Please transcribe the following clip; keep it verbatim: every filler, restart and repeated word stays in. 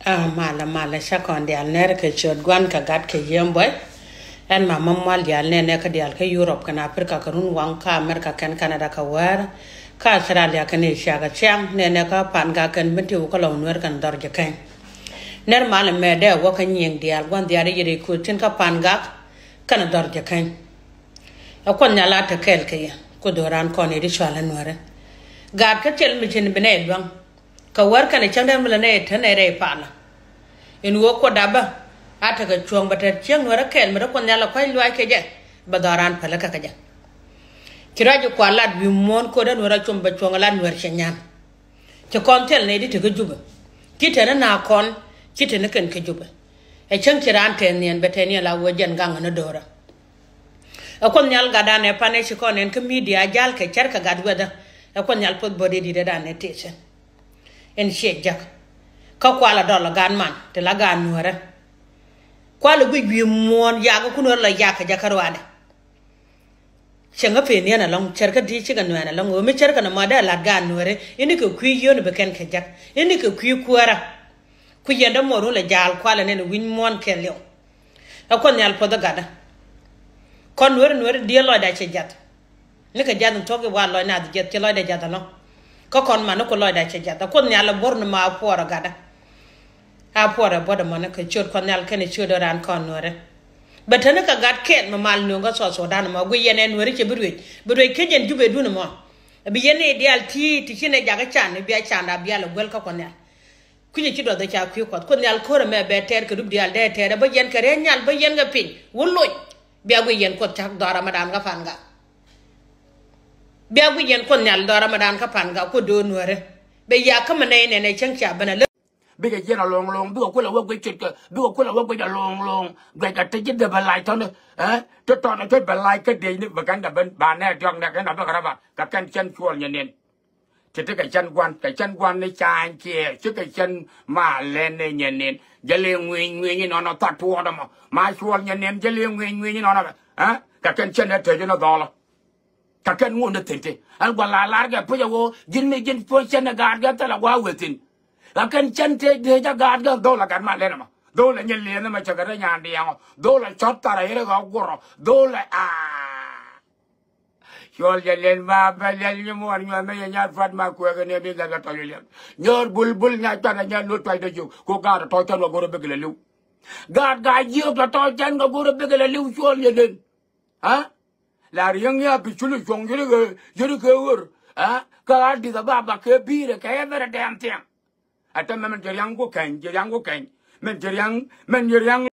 Ah, malɛ, malɛ, cä kɔn diaal nɛr kɛ ciöt Gua̱n kɛ Gat kɛ Yiëë Buɔy. Ɛn ma mä mual diaal nɛnɛ kä diaal kä Europe kɛnɛ Africa kɛ runwaŋ kä America kɛnɛ Canada kɛ wäär. Kä Australia kɛnɛ Asia kɛ ciaŋ nɛnɛ kä Pangak kɛnɛ Bentiu kä Lɔw Nuɛr kɛnɛ Dhɔr Jɛ Keny. Nɛr malɛ mɛ dee wä kä nyiëŋ diaal Gua̱n diaal i̱ yɛ rɛy kuth tin kä Pangak kɛnɛ Dhɔr Jɛ Keny. Ɛ Kuoth Nhial a te kɛɛl kɛ yɛ, Kuoth do̱ran kɔn i̱ di cual ɛ Nuɛrɛ. Gaat kä thil mi cin bi nɛy luäŋ. Kɛ wär kɛnɛ cäŋ dee mi lɛ nɛy te nɛy rɛy palä. In ɣöö Kuoth dapä a tekɛ cuɔ̱ɔ̱ŋ bɛ te cieŋ Nuɛrɛ kɛɛl mi te Kuoth Nhial ɛ kua̱c luaac kɛ jɛ, bɛ dhɔran päl kä kɛ jɛ. Ci ruac ji̱ kua lat wi̱i̱ muɔ̱ɔ̱n ko̱dɛ Nuɛrɛ a com bɛ cuɔ̱ɔ̱ŋ ɛ lat Nuɛr cɛ nyan. Ci kɔn thil nɛy di te kä Jubɛ. Ci te ni na kɔn, ci te ni kɛn kä Jubɛ. Ɛ cäŋ ci raan te niɛn bɛ te niɛn la wee jɛn gaŋ ni do̱rä. Ɛ Kuoth Nhial gatdan ɛ pan ɛ ci kɔn ɛn kä media jal kɛ cär kɛ gat wether. Ɛ Kuoth Nhial puɔth body di̱t ɛ dan ɛ tëë cɛ. Ɛn ciɛ jäk. Kä kualɛ dɔl ɛ gan man ti la gan Nuɛrɛ. Kualɛ guic wi̱i̱ muɔ̱ɔ̱n yak ɛ kun wä la yak kɛ jɛ kä ruaadɛ. Cɛ ŋä pen yɛn ɛlɔ̱ŋ cär kä di̱i̱t cikɛ nuɛɛn ɛlɔ̱ŋ ɣöö mi cär kɛ nɔmɔ dee lat gan Nuɛrɛ. Ini kɛ kui̱ yio̱n bi kɛn kɛ jäk. Ini kɛ kui̱ kuäärä. Ku yɛn dämuɔɔr wun lɛ jaal kualɛ nɛn wi̱ny muɔ̱ɔ̱n kɛɛliw. Ɛ Kuoth Nhial puɔth ɛ gatdä. Kɔn Nuɛr Nuɛr diee lɔcda cɛ jath. Ni kɛ jath in thuɔ̱k i̱ wa lɔc naath jiɛth ci lɔcdɛ jath ɛlɔ̱ŋ. Kä kɔn man ni ku lɔcda cɛ jath ɛ Kuoth Nhial ɛ buɔ̱r ni ma puɔɔr ɛ gatdä. A puɔɔr ɛ buɔ̱t ɛmɔ ni kɛ ciöt Kuɔth Nhial kɛnɛ ciöt ɛ raan kɔn Nuɛrɛ. Bɛ te ni kɛ gat kɛɛt mɛ mal nööŋ kä South Sudan ɛmɔ guic yɛn ɛ Nuɛrɛ cɛ bi ruëc bi ruëc kä jɛn Jubɛ dun ɛmɔ. Ɛ bi yɛn ni diaal ti̱i̱t ti ci nɛ jakä can i̱ bia canda bia lɛ guäl kä Kuɔth Nhial. Kui̱cɛ ci duɔth ɛ ca kui̱ Kuɔth Kuoth Nhial ko̱r ɛmɛ bɛ tɛɛr kɛ dup diaal dee tɛɛr ɛ bä yɛn kɛ rɛɛ nyal bä yɛn kɛ piny wä loc. Bia guic yɛn Kuoth cak dhɔra mɛ daan kä Pangak. Bia guic yɛn Kuoth Nhial dhɔra mɛ daan kä Pangak Kuoth do̱o̱n Nuɛrɛ. Bɛ ya kä mɛ nɛy nɛn ɛ cäŋ cia ben a lä. Bikɛ jiɛn a lo̱ŋ lo̱ŋ bikɛ kulɛ wä guic ce̱tkɛ bikɛ kulɛ wä guic a lo̱ŋ lo̱ŋ. Guic a te ji̱ dee bɛ lac tɔ̱ni. Ɛ te tɔ̱ni te bɛ lac kä dec ni bɛ kɛn dɛ ben ba nɛ diɔ̱k nɛ kɛn a bikɛ rɛ ba kɛ kɛn cɛn cuɔl nyɛ nin. Ci ti kɛ cɛn Gua̱n kɛ cɛn Gua̱n ni ca̱a̱ny kiɛ ci kɛ cɛn ma lɛn ni nyɛ nin. Jɛ li ŋui̱ny ŋui̱ny inɔnɔ thɔt tuɔɔdɛ mɔ ma cuɔl nyɛ nin jɛ li ŋui̱ny ŋui̱ny inɔnɔ bɛ. Ɛ kɛ kɛn cɛn ɛ te ji̱n a dhɔlɔ. Kä kɛn ŋuɔ̱n ni thi̱n ti ɛn gua̱l la lar kɛ puc ɛ ɣöö ji̱n mi ji̱n puɔ̱n cɛn ɛ gaat kɛ thilɛ gua̱a̱ wethin. Kä kɛn cɛn te te jɛ gaat kɛ dho̱l ɛ gat ma lɛn ɛmɔ dho̱l ɛ nyɛ liɛn ɛmɔ cɛ kɛ rɛ nyan diɛŋɔ dho̱l ɛ cɔt thar ɛ yɛrɛ ɣä guɔrɔ dho̱l ɛ aa. Cuɔl jɛ liɛn ma bɛ liɛn nyɛ muɔ̱ɔ̱n nyuɔ̱n mɛ yɛ nyar pua̱t ma kuɛɛk ɛn ɛ bi gat kɛ tɔc liɛn nyɔr bul bul nya cuat ɛ nya lot tuac dɛ jiök ko gaat ɛ tɔc cɛn kɛ go̱r ɛ bek lɛ li̱w. Gaat gaa jiök tɔ tɔc cɛn kɛ go̱r ɛ bek lɛ li̱w cuɔl jɛ liɛn. Aa la riäŋ ya bi cul i̱ cuɔ̱ŋ yuri kɛ yuri kɛ ɣör. Aa kä Addis Ababa kɛ bi̱i̱rɛ kɛ every damn thing. Ɛ tɛmɛ min jɛ riaŋ ku kɛny jɛ riaŋ ku kɛny min jɛ riaŋ min jɛ riaŋ.